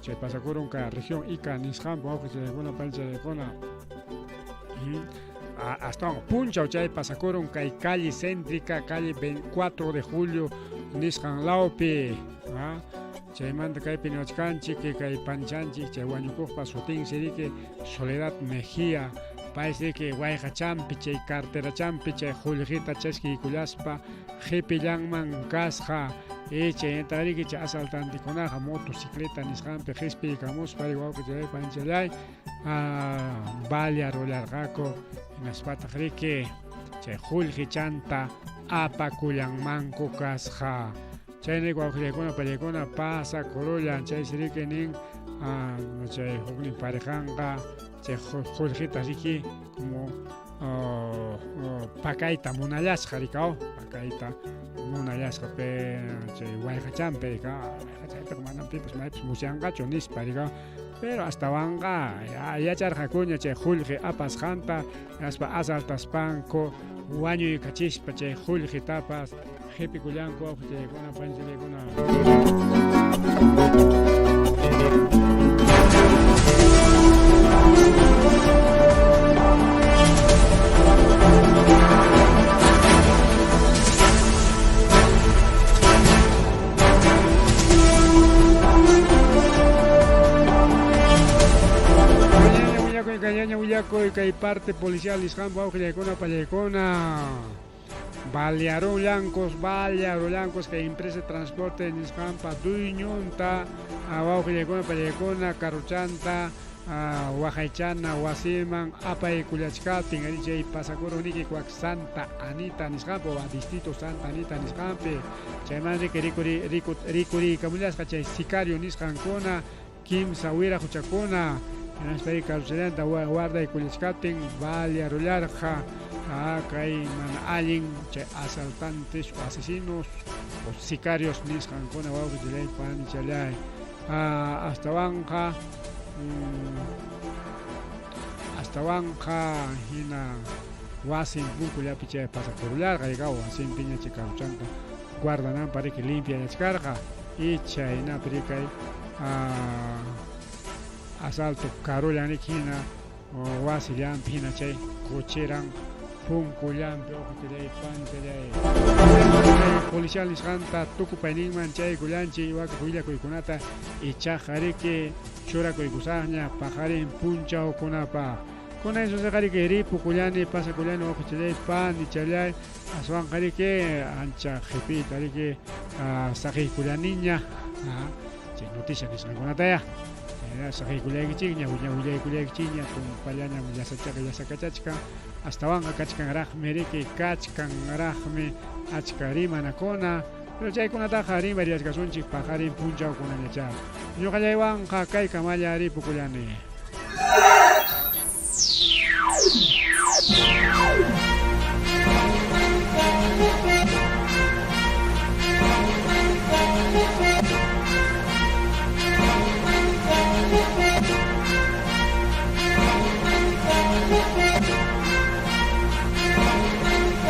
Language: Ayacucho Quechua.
Chay pasakurun kay región Ica nisqanpi wawqichaykuna panichaykuna. Astawan punchaw chay pasakurun kay calle céntrica, calle 4 de julio nisqan lawpi. Chaymanta kaypi niwachkanchik kay panichanchik chay wañukuqpa sutinsi riki Soledad Mejía, paysi riki wayqachampi chay carterachampi chay qullqita chaskiykullaspa qhipillanman kasqa. Y chaynata riki chay asaltantekunaqa motocicleta nisqanpi qispiykamuspa wawqichalay panichalay balearullarqaku, hinaspataq riki chay qullqichanta apakullanmanku kasqa. Chaymi wawqillaykuna pallaykuna pasakurullan, chaysi riki nin chay huknin parejanqa chay qullqita riki como pakayta munallasqa rikaw, pakayta munallasqa pe chay wayqachanpi rikaw, wayqachaypiqa manam pipas maypas musyanqachu nispa rikaw, pero astawanqa yacharqakuña chay qullqi apasqanta, hinaspa asaltaspanku wañuykachispa chay qullqitapas qhipikullanku wawqichaykuna panchillaykuna. Kayña willakuy kay parte policial nisqanpa wawqillaykuna pallaykuna. Balearullancos, balearullancos kay empresa de transporte nisqanpa dueñonta wawqillaykuna pallaykuna carrochanta waqaychana wasiman apaykullachkaptin ari chay pasakurun riki kuak Santa Anita nisqanpi o distrito Santa Anita nisqanpi chayman riki rikuri rikuriykamullasqa chay sicario nisqankuna kimsa wiraquchakuna hinaspa carrochallanta guardaykullachkaptin balearullarqa kay mana allin chay asaltantes o asesinos o sicarios nisqankuna wawqichallay panichallay astawanqa astawanqa hina wasin punkullapi chay pasakurullarqa rika wasinpiña chay carrochanta guardananpaq riki limpiallachkarqa y chaynapi rikay asalto karullan riki hina wasillanpi hina chay cocheran punkullanpi uqachallay panchallay policial nisqanta tukupayninman chaykullanchik wakin willakuykunata ichaqa riki churakuykusaqña paqarin punchawkunapaq. Kunan susaqa riki ripukullani pasakullani wawqichallay panichallay aswanqa riki ancha qhipiyta riki saqiykullaniña chay noticia nisqankunataya saqiykullaykichikña willaykullaykichikña tumpallañam llasachaqa llasakachachkan astawanqa kachkanraqmi riki kachkanraqmi achka rimanakuna pero chaykunataqa rimarillachkasunchik paqarin punchawkunañachá ñuqallaywanqa kaykamalla ripukullani.